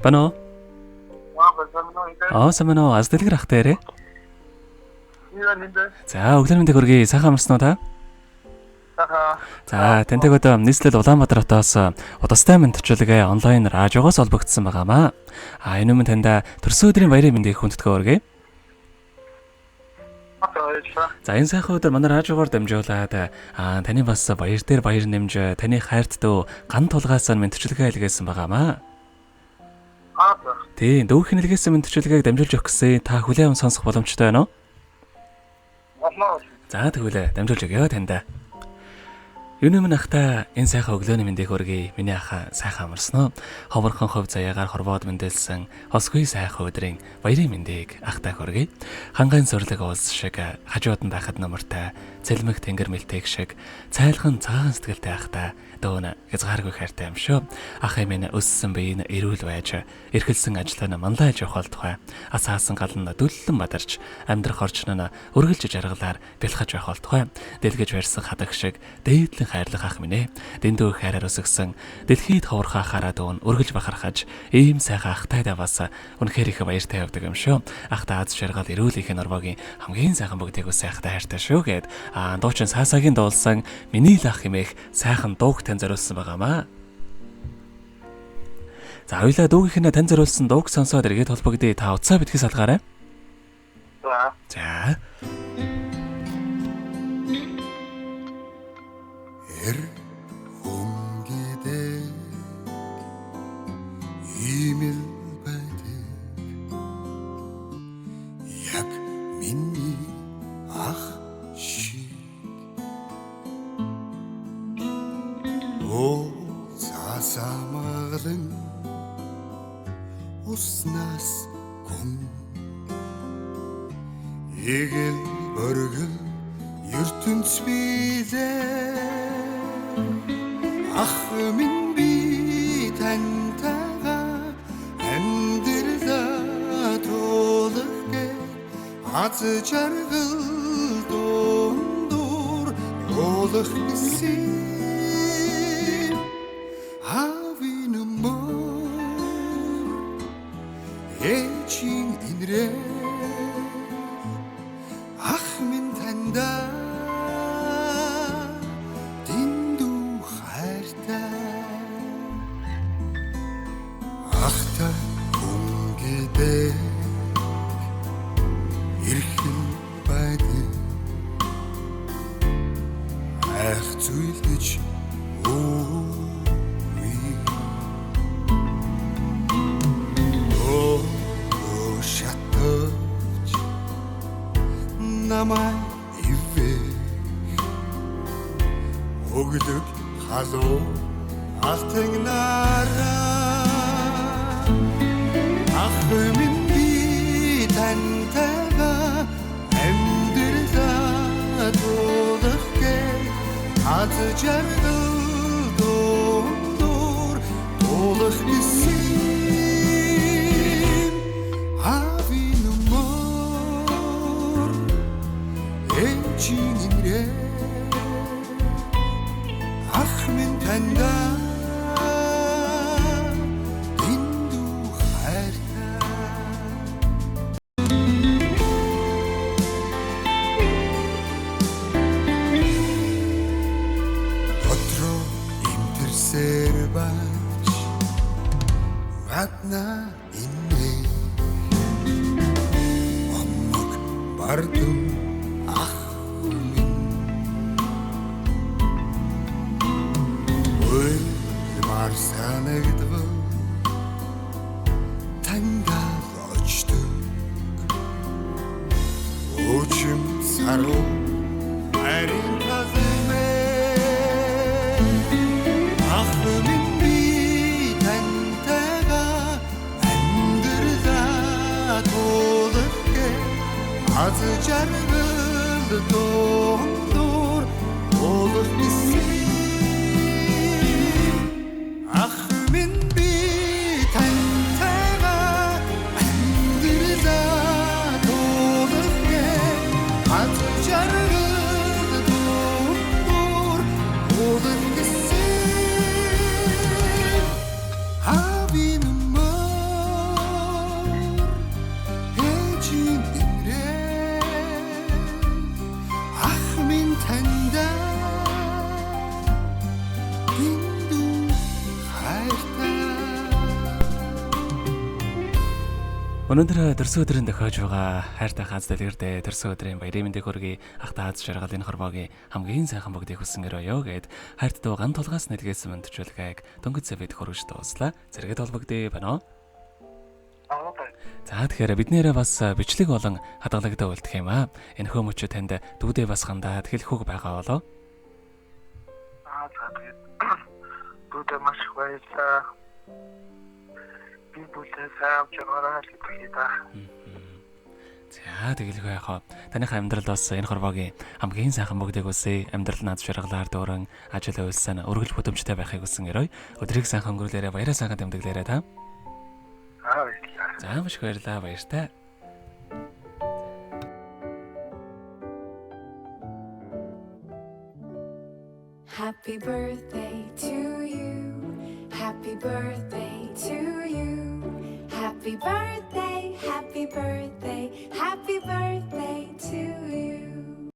Бано. Аа, сайн уу? Аз дэлгэр ах дээрээ. За, өглөө мэндийг хүргэе. Сайхан амарсан уу та? За, тантай одоо нийслэл Улаанбаатар хотоос Удастай мэндчилгээ онлайн радиогоос холбогдсон байгаамаа. А энэ өмнө таньда төрсөн өдрийн баярын мэндийг хүндэтгэн өргөе. За, энэ сайхан өдөр манай радиогоор дамжуулаад таны бас баяр дээр баяр нэмж таны хайрт дүү ган тулгаас мэндчилгээ илгээсэн байгаамаа. Тийм, дүүх нэлгээсэн мэндчилгээг дамжуулж өгөх гэсэн та хүлээн аван сонсох боломжтой байна уу? За, тэгвэл дамжуулж өгье таньда. Юуны өмнө ахта энэ сайхан өглөөний мэндийг хүргэе. Миний аха сайхан амарсан уу? Ховорхон хувь заяагаар хорвоод мэндэлсэн хосгүй сайхан өдрийн баярын мэндийг ахта хүргэе. Хангайн сурлаг уулс шиг хажууд нь байхад номортой, цэлмэг тэнгэр мэлтэйг шиг цайлхан цагаан сэтгэлтэй ахта дүүн хязгааргүй хайртай юм шүү. Ахын минь өссөн бие нь эрүүл байж, эрхэлсэн ажлаа нь манлайлж явах болтугай. Асаасан гал нь дүллэн бадарч, амьдрах орчин нь үргэлж жаргалаар бэлхаж байх болтугай. Дэлгэж барьсан хадаг шиг дээдлэн хайрлах ах минь ээ. Дэндүү хайраар өсгсөн дэлхийд ховорхоо ахаараа дүүн үргэлж бахархаж, ийм сайхан ахтайдаа бас үнэхээр их баяртай явдаг юм шүү. Ахта аз жаргал эрүүл их норвогийн хамгийн сайхан бүгдийг үсэ ахта хайртай шүү гэд дуучин Сасагийн дуулсан миний л ах хэмээх сайхан дууг тань зориулсан байгаамаа. За, хоёлаа дүүгийнх нь тань зориулсан дууг сонсоод эргээд холбогдъё. Та утсаа битгий салгаарай. За. За. Эр хүн гэдэг ийм л байдаг. Яг миний ах шиг. Оо цаасамглан уснаас гүн эгэл бөргөл ертөнц билээ. Ах минь би тантайгаа амьдралаа туулах гээд аз жаргал дундуур туулах гэсэн аавын мөр ээжийн инрээ. Ах минь таньдаа дэндүү хайртай. Ахтай хүн гэдэг эрхэн байдаг. Айх зүйл гэж үгүй. Өө шатаж намайг ивэх өглөг халуун алтан нараа. Ах минь би тантайгаа амьдралаа туулах гээд аз жаргал дундуур туулах гэсэн аавын мөр ээжийн инрээ. Ах минь таньдаа дэндүү хайртай. Дотроо имтэрсээр байж гадна инээ омог бардам ах минь уйлмаар санагдвал таньдаа очдог. Өчим саруу хайрын талмэ. Ах минь би тантайгаа амьдралаа туулах гээд аз жаргал дундуур туулах гэсэн ах минь би тантайгаа амьдралаа туулах гээд аз жаргал дундуур туулах гэсэн аавын мөр Өнөөдөр төрсөн өдрийн тохиож байгаа хайртай хааз дэлгэрдээ төрсөн өдрийн баярын мэндийг хүргэе. Ах тааз жаргал энэ хорвоогийн хамгийн сайхан бүгдийг хүссэн гэрөө гэд хайрт дуу ган тулгаас нэлгээсэн мэндчүүлгээг дөнгөж бид хөргөж дууслаа. Зэрэгэд холбогдъё байна уу? За тэгэхээр бид нэрээ бас бичлэг болон хадгалагдаа үлдэх юм аа. Энэ хөө мөчөө танд дүүдээ бас хандаад хэлэх үг байгаа болов? Аа за тэгээд дүүдээ маш их баярлалаа. Би бүлээ сайн авч яваарай л гэдэг та. За тэгэлгүй яах вэ? Таных амьдрал бас энэ хорвоогийн хамгийн сайхан бүгдийг хүсье. Амьдрал над жаргалаар дүүрэн ажил үйлсэн өргөл бүдэмжтэй байхыг хүссэн гэрээ. Өдрийг сайхан өнгөрүүлээрэ баяраа сайхан тэмдэглээрэ та. Аа баярлалаа. За маш их баярлалаа. Баяртай. Happy birthday to you. Happy birthday to you. Happy birthday, happy birthday.